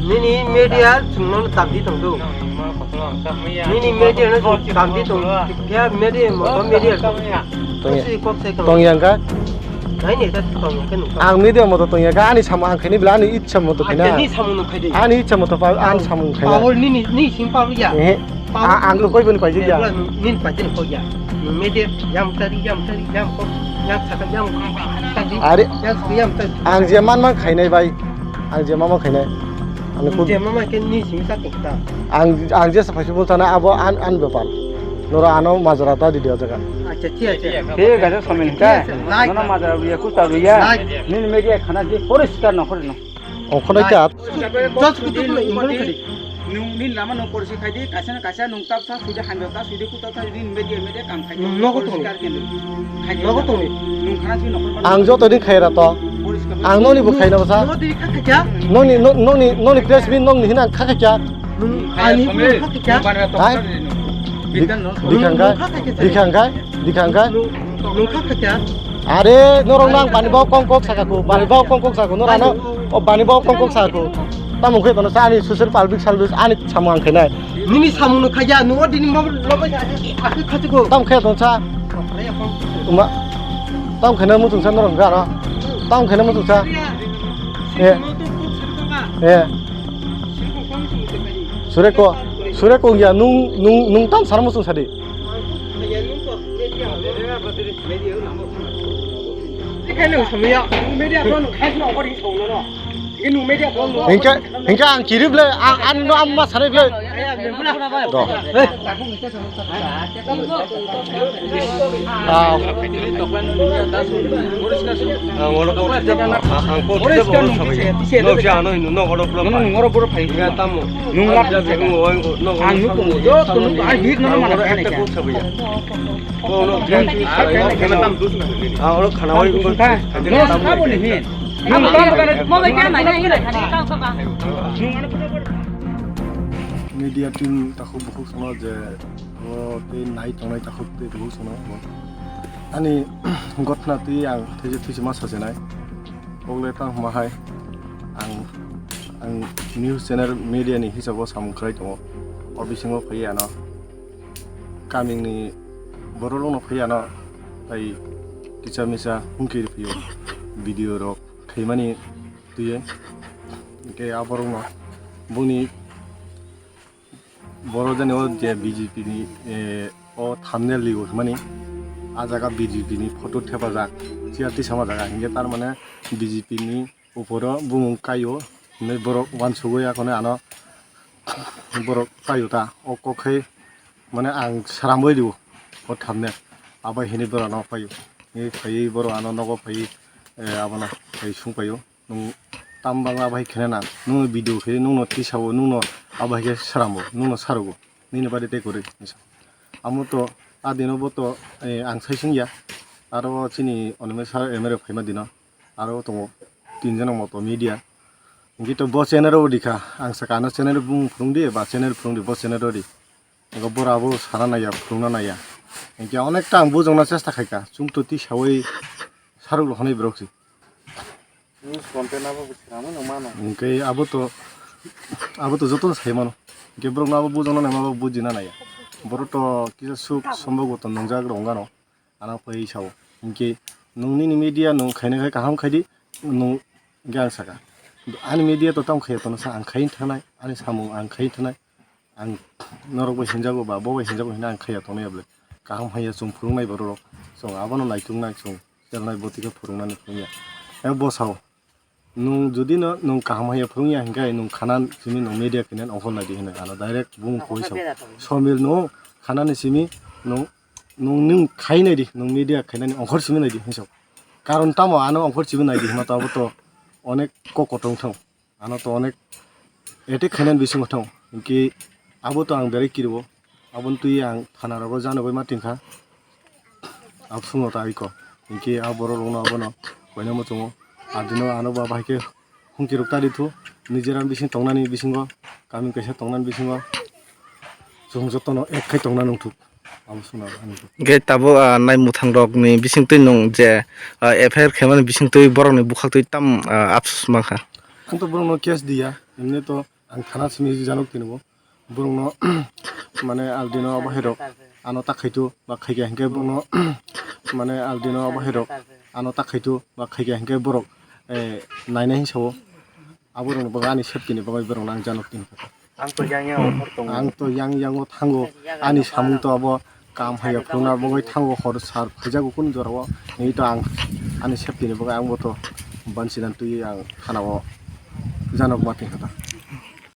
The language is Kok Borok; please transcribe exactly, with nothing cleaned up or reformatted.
Nini media chwngno damdi tongdo. Nini media no chwng damdi tong. Phiya media mo media. Tong ya. Kusi kok se tong. Tong yang ka? Nai ne ta tong yang ka nung. Ang media moto tong yang ka, ani samung ang khaini bla ani ichha moto khaina. Ani samung no khaidi. Ani ichha moto pa ani samung khaina. Power nini ni sing power ya. Eh. Ang to koi bini paijak ya. Nini paijak koi ya. Media yam tari yam tari yam kok yam sakal yam tari. Are. Yam sakal yam tari. Ang je man man khainai bai. Ang je man man khainai. Ang je man man khe ni sing sa kok ta. Ang ang je sapai sibul tana abo an an bepar. Nora ano majra ta di dia jaga. Acha thik acha. He gaja samin ta. Nono majra ruya kuta ruya. Nini media khana di poriskar no khori no. Okhonai ta. Just kutu kutu ingkon khadi. Nung nini lama no porsi khaidi, kaisa na kaisa nung tap sa suide hamjao ta suide kuta ta nini media media kam khaidi. Nogo tong. Poriskar khe nung. Khaidi. Nogo tong. Nung khana si nokol. Ang joto din khaira to. Poriskar. Ang noni bo khaina basa. Nogo din kha kha kya? Noni no- noni noni press bin noni hina kha kha kya? Nung ani bo kha kha kya? Hai. Bidang no. Dikhang kai. Dikhang kai. Dikhang kai. Nung kha kha kya? Are, norok nang bani bao kong kok saka ko, bani bao kong kok saka ko, norano o bani bao kong kok saka ko. Tamo khe tono sa ani social public service ani samung ang khainai. Nini samung no khaya, no dini mo lobo ya, aku khati ko. Tam khe ton sa. Uma. Tam khe na mutung sa norok garo. Tam khe na mutung sa. Eh. Eh. Sure ko, sure ko ya nung nung nung tam sar mutung sadi. Hingke, hingke ang kirip le, ang, ang no amma sanai le. Do. Ah. Ang oro ko no si ano no oro pro. Nung oro pro phai. Tamo. Nung lap. Ang nuk tongo, joto nuk, ang hik nono mana khaina kya? Media team takhuk bukhuk sano je o tei nai tongnai takhuk tei bukhuk sano ani gotna tei ang thwijak thwijak ma sajenai. Ogle tang hwnba hai ang, ang news channel media ni hisabo samung khlai tongo. O bisingo phai ano kamini borok rokno phai ano tai kisa misa hungkir phio video rok khaimani twiwi. Hingke aborokno boni Borok jani o je B J P ni, eh, o thumbnail ligo hwnmani, ah jaga B J P ni photo thepajak, chair tisama jaga, hinkhe tar mane B J P ni uporo bumung kaio, hinwi borok uansugwi akhone ano borok kaio ta, o kok khe mane ang sramwi rio o thumbnail, abo hinwi borok ano paio, hinwi phaiwi borok ano nogo phaiwi, eh, abono phai sung paio. Nwng tam bangla bai khe na, nwng video khe nwng no tisa o, nwng no abo hai khe sramo, nwng no sarogo, nini bade tei kwrwi. Amo to a dino bo to, eh, ang sai sung ya, aro chini onome sir M R A phaima dino, aro tongo tin jona moto media. Hingke to bo channel o rikha, ang saka ano channel bumung phwrwng di, ba channel phwrwng di, bo channel o ri. Ego bora bo sana naiya, phwrwngna naiya. Hingke onekta ang bujokna chesta khaika, chwng to tisa oi sarok rok hanai borok se. News content abo bo swnamwi nang mano. Hingke abo to, abo to jotono sai mano. Hingke borokno abo bujokna nang mano, bujina naiya. Borok to kisa suk sombogo to nwngjak rok wngano. Ano phai sao. Hingke nwng nini media nwng khaina khai kaham khaidi, nwng hingke ang saka. Ani media to tamo khaiya tono sa, ang khai thanai, ani samung ang khai thanai. Ang norok bai hinjago ba, bo bai hinjago hinwi ang khaiya tongnai ya bwle. Kaham haiya chwng phwrwngnai borok rok. Chwng abono naituknai chwng chelnai bo tike phwrwngnani phwrwngya. E bo sao, nwng jodi no nwng kaham haiya phwrwngya hinkhe nwng khana simi nwng media khe nini ongkhor naidi hinwi ano direct bumung koi sao. Somil nwng khanani simi nwng, nwng, nwng khai naidi, nwng media khainani ongkhor simi naidi hinwi sao. Karon tamo ano ongkhor simi naidi hinma to abo to onek kok kotong thang. Ano to onek attack khainani bisingo thang. Hinkhe abo to ang berai kiriwo. Aboni twi ang thana rogo jano bai ma tingkha. Absungno ta iko. Hinkhe a borok rokno abono koina muchungo. Adino ano ba bahai khe hungki rok tari thu. Nijera bising tongnani bisingo, kami kaisa tongnani bisingo. Chwng jotono ek khai tongna nungthuk. Abo swnam ani. Hingke tabuk, ah, nai mwthang rok ni bising twi nwng je, ah, F I R khaimani bising twi borok ni bukhak twi tam, ah, apsus mankha. Ang to borokno case diya, emni to ang thana simi janok tini bo. Borokno mane aldino abo hai rok ano ta khaito ba khaikha hinkhe borokno mane aldino abo hai rok ano ta khaito ba khaikha hinkhe borok, eh, nainai hinsa o. Aborokni bagwi ani safety ni bagwi borokno ang janok tini kha. Ang to yang yang o hor tongo. Ang to yang yang o thango. Ani samung to abo kam haiya phunukna bagwi thango, hor sar phaijago kunu jora o. Nini to ang ani safety ni bagwi ang bo to bansinan twiwi ang thana o janok ma tini kha.